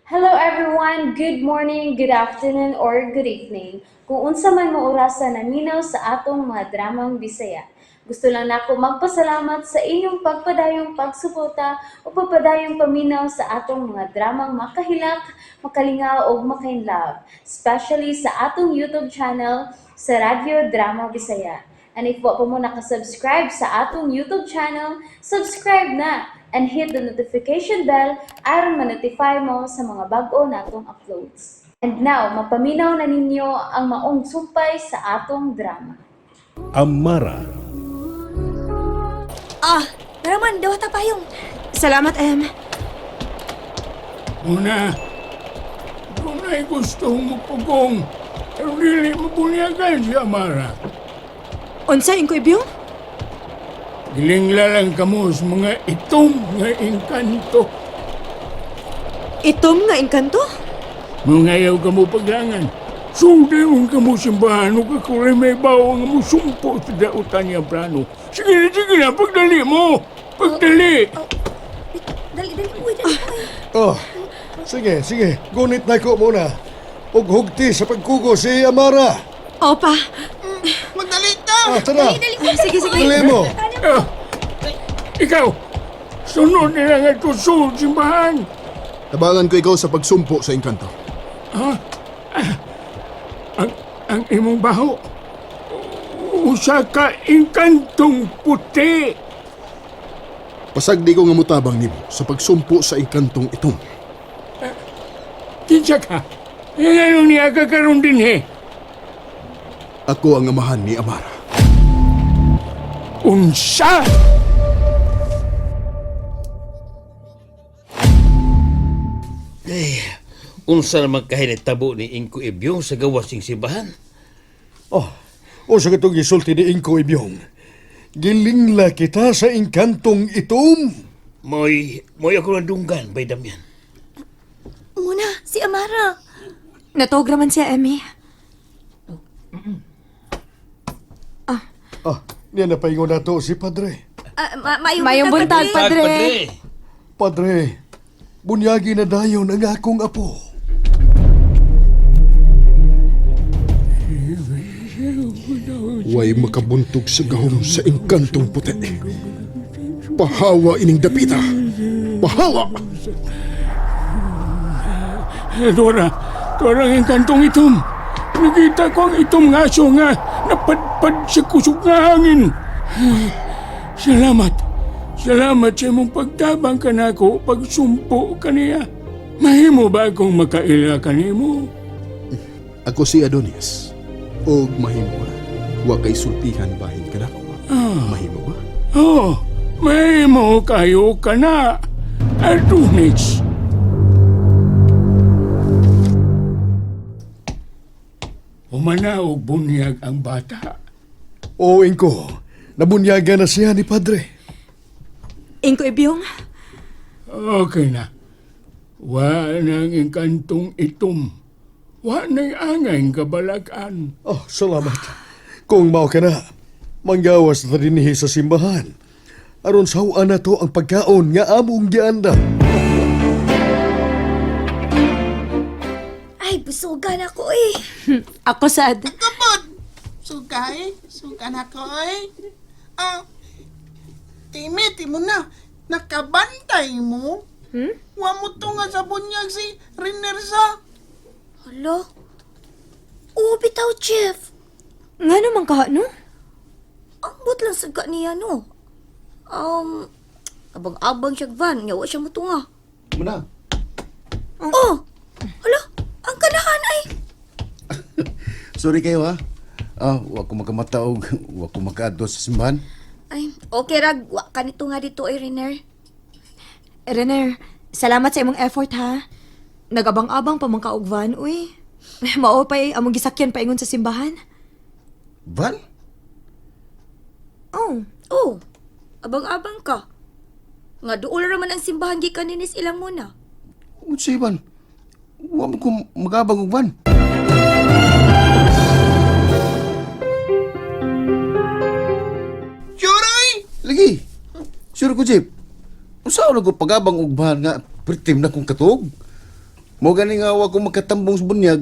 Hello everyone! Good morning, good afternoon, or good evening. Kung unsa man mo orasa naminaw sa atong mga dramang Bisaya. Gusto lang nako magpasalamat sa inyong pagpadayong pagsuporta o pagpadayong paminaw sa atong mga dramang makahilak, makalingaw ug makainlove, especially sa atong YouTube channel sa Radyo Drama Bisaya. And if wa pa mo nakasubscribe sa atong YouTube channel, subscribe na and hit the notification bell aron ma-notify mo sa mga bag-o natong uploads. And now, mapaminaw na ninyo ang maong sumpay sa atong drama. Amara. Ah, naraman, dawata payong. Salamat, Em. Una, dunay gustong mupugong, pero dili mabunyagan si Amara. Unsa, Ingko Ibyong? Gilingla lang kamo sa mga itom nga engkanto. Itom nga engkanto? Mangayaw kamo paglangan. Sugdi mo kamo simbahan ug ako rin may bawo nga musumpo sa dautan niya plano. Sige na, sige na, pagdali mo! Pagdali! Dali, dali, uy, dali, uy. Oh, sige, sige. Gunit na ko muna. Ug hugti sa pagkugo si Amara. Opa. Magdali ta! Ah, tara. Sige, sige. Dali mo. Ah, ikaw, sunod nila nga ito sa simbahan. Tabangan ko ikaw sa pagsumpo sa engkanto. Ang imong baho, usa ka engkantong puti. Pasagdi ko nga mutabang nimo sa pagsumpo sa engkantong itom. Kinsa ka? Ano niya ka karon din eh? Ako ang amahan ni Amara. Unsa? Ay, unsa naman kahinitabo ni Ingko Ibyong sa gawas ng simbahan? Oh, usa katong gisulti ni Ingko Ibyong. Gilingla kita sa engkantong itom. Moy ako nadunggan, bay Damian. Muna, si Amara. Natuog raman siya, Emmy. Ah, niya napaingon na to si Padre. Ah, maayong Maayong buntag, Padre. Padre. Padre, bunyagi na dayon ang akong apo. Way makabuntog sa gahom sa engkantong puti. Pahawa ining dapita. Pahawa! Dora, Dora ang engkantong itom. Nakita ko ang itom nga aso nga napadpad sa kusog nga hangin. Salamat. Salamat sa imong pagtabang kanako pagsumpo kaniya. Mahimo ba akong makaila kanimo? Ako si Adonis. Og mahimo ba? Wa kay sultihan bahin kanako. Mahimo ba? Oh, mahimo kayo ka na. Adonis. Humana og bunyag ang bata. O, Ingko, nabunyaga na siya ni Padre. Ingko Ibyong? Okay na. Wa nang engkantong itom. Wa nang angay kabalakan. Oh, salamat. Kung mao ka na, manggawas na dinhi sa simbahan. Aron sawa na to ang pagkaon nga among giandam. Ay, busugan ako eh. Ako sad. Kapod! Sugay, sugan ako eh. Ah, Timmy, mo na. Nakabantay mo. Hmm? Wa mo to nga sa bunyag si Rinersa. Hala? Oo, bitaw, Chef. Nga naman ka, no? Ambot lang sa niya, no? Abang-abang siya van, nga wa siya mutunga. Muna. Oh! Hala, ang kanahan ay. Sorry kayo ha. Ah, wa ko makamata og wa ko makaadto sa simbahan. Ay, okay rag, wa ka nito nga dito ay, Riner. Renner, salamat sa imong effort, ha? Nagabang-abang pa man ka og van, uy. Mao pa'y among gisakyan paingon sa simbahan. Van? Oh, Oh, abang-abang ka. Nga duol raman ang simbahan gikan ninis ilang muna. Unsay van? Wa mo ko magabang og van. Sure ay! Lagi. Sure ko, Jeep. Unsa na ko pagabang og van nga pertim na kong katuog? Mo gani nga wa ko makatambong sa bunyag.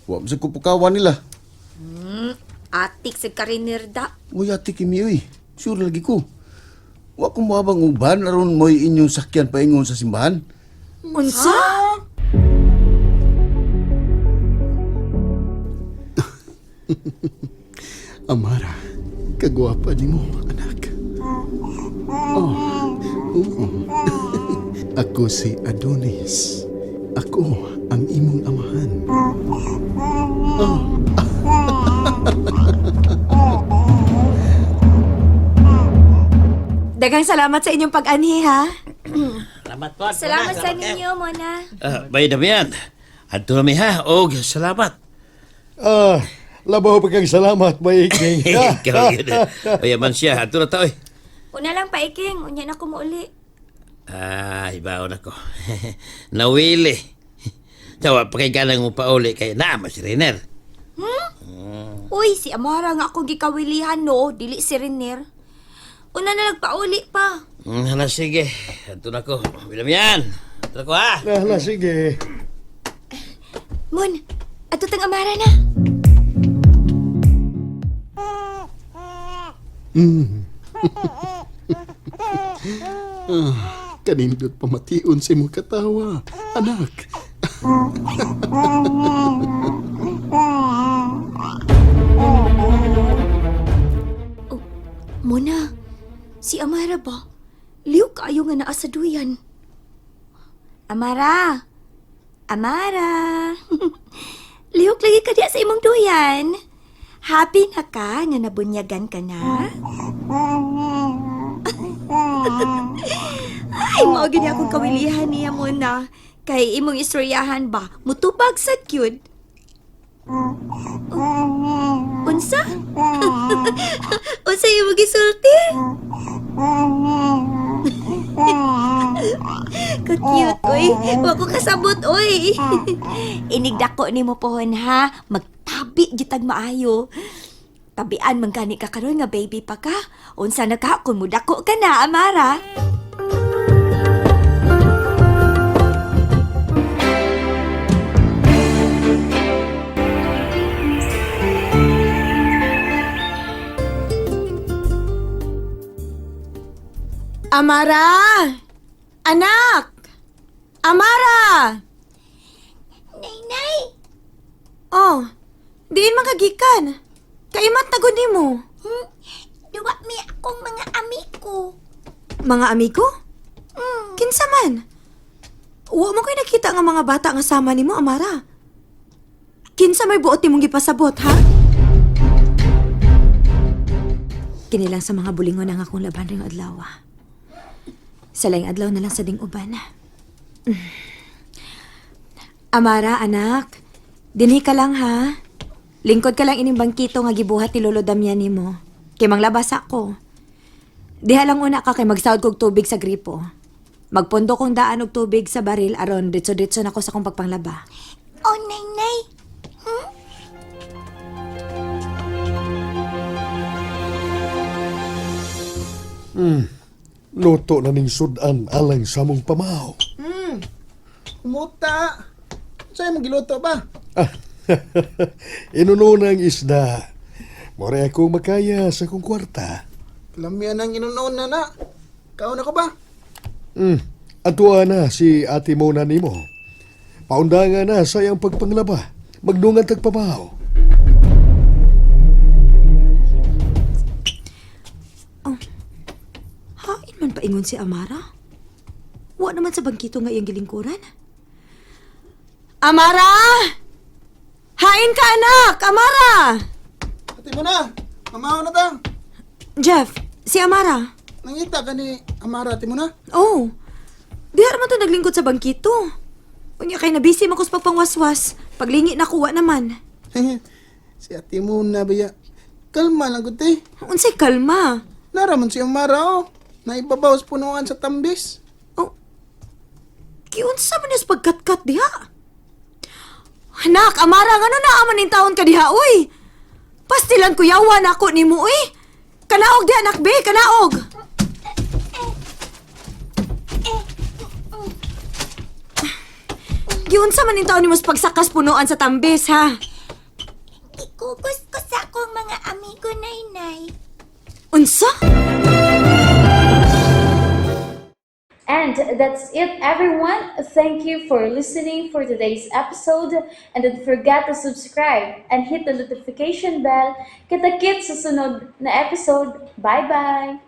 Wa man sa kupukawan nila. Atik sa karinirda. Uy, ate Kimi, uy. Sure lagi ko. Wa ko moabang uban aron mo'y inyong sakyan paingon sa simbahan. Unsa? Amara, kagwapa nimo, anak. Oh, oo. Ako si Adonis. Ako ang imong amahan. Oh. Daghang salamat sa inyong pag-anhi ha. Salamat po. Salamat sa ninyo, Mona. Bay Damian, adto na mi ha. Og salamat. Ah, labaw pa kang salamat, maiking. Ikaw yun. Oy, man siya. Adto na ta, oy. Una lang paiking, unya na ko muuli. Ah, ibaon ako. Nawili. Tawa, pa kay ganang mo pauli kay naama si Riner. Uy, si Amara nga akong gikawilihan no, dili si Riner. Una na nagpauli pa. Hala, sige. Adto na ko. Bay Damian, adto na ko ha. Hala, sige. Mon, ato tang Amara na. Kanindot pamation sa imong katawa, anak. Mona, si Amara ba? Liw kaayo nga naa sa duyan. Amara! Amara! Lihok lagi ka diya sa imong duyan. Happy na ka nga nabunyagan ka na? Ay, mao gid akong kawilihan niya muna. Kay imong istoryahan ba, mutubag sa cute. Oh, unsa? Unsa imong gisulti? Ka-cute, oy. Wa ko kasabot, oy. Inigdako nimo pohon ha. Magtabi gitag maayo. Tabian man gani ka karon nga baby pa ka. Unsa na ka kung mudako ka na, Amara? Amara! Anak! Amara! Nay, Oh, diin man kagikan. Kaimat na gud nimo. Duwa mi akong mga amigo. Mga amigo? Kinsa man? Wa mo ko'y nakita nga mga bata nga sama nimo, Amara. Kinsa may buot nimong gipasabot, ha? Kini lang sa mga bulingon ang akong laban ring adlaw. Ah. Sa laing adlaw na lang sa ding uban. Amara, anak. Dinhi ka lang, ha? Lingkod ka lang ining bangkito nga gibuhat ni Lolo Damian nimo. Kay manglabas ako. Diha lang una ka kay magsaod kog tubig sa gripo. Magpundo kong daan og tubig sa baril aron ditso-ditso na ko sa kong pagpanglaba. Oh, nay, nay. Luto na ning sudan alang sa mong pamaw. Umuta. Sa'yo mong giluto ba? Ah, Inununang isda. More akong makaya sa kong kwarta. Lamian ang inunoon na na. Kaon ako ba? Atua na si ate Mona nimo. Paundangan na sa iyang pagpanglaba. Magdungan tagpabaw. Hain man paingon si Amara. Wa naman sa bangkito nga iyang gilingkuran. Amara! Hain ka anak! Amara! Ate mo na. Mamaw na ta. Jeff, si Amara. Nangita ka ni Amara, ate mo na. Oh, diha raman to naglingkod sa bangkito. Unya kay nabisi man ko sa pagpangwaswas. Paglingi na kuwa naman. Si ate mo na baya. Kalma lang gud te. Unsay kalma. Naraman si Amara oh. Naibabaw sa punuan sa tambis. Oh, kiunsa man is pagkatkat diha? Anak, Amara, ngano naa man ning taon ka diha, uy? Pastilan ko yawa na ako nimo, uy. Kanaog diha, anak be, kanaog. Giunsa man intawon nimo sa pagsakas punuan sa tambis, ha? Ikugos ko sa akong mga amigo, Nainay. Unsa? And that's it, everyone. Thank you for listening for today's episode. And don't forget to subscribe and hit the notification bell. Kita-kits sa sunod na episode. Bye-bye!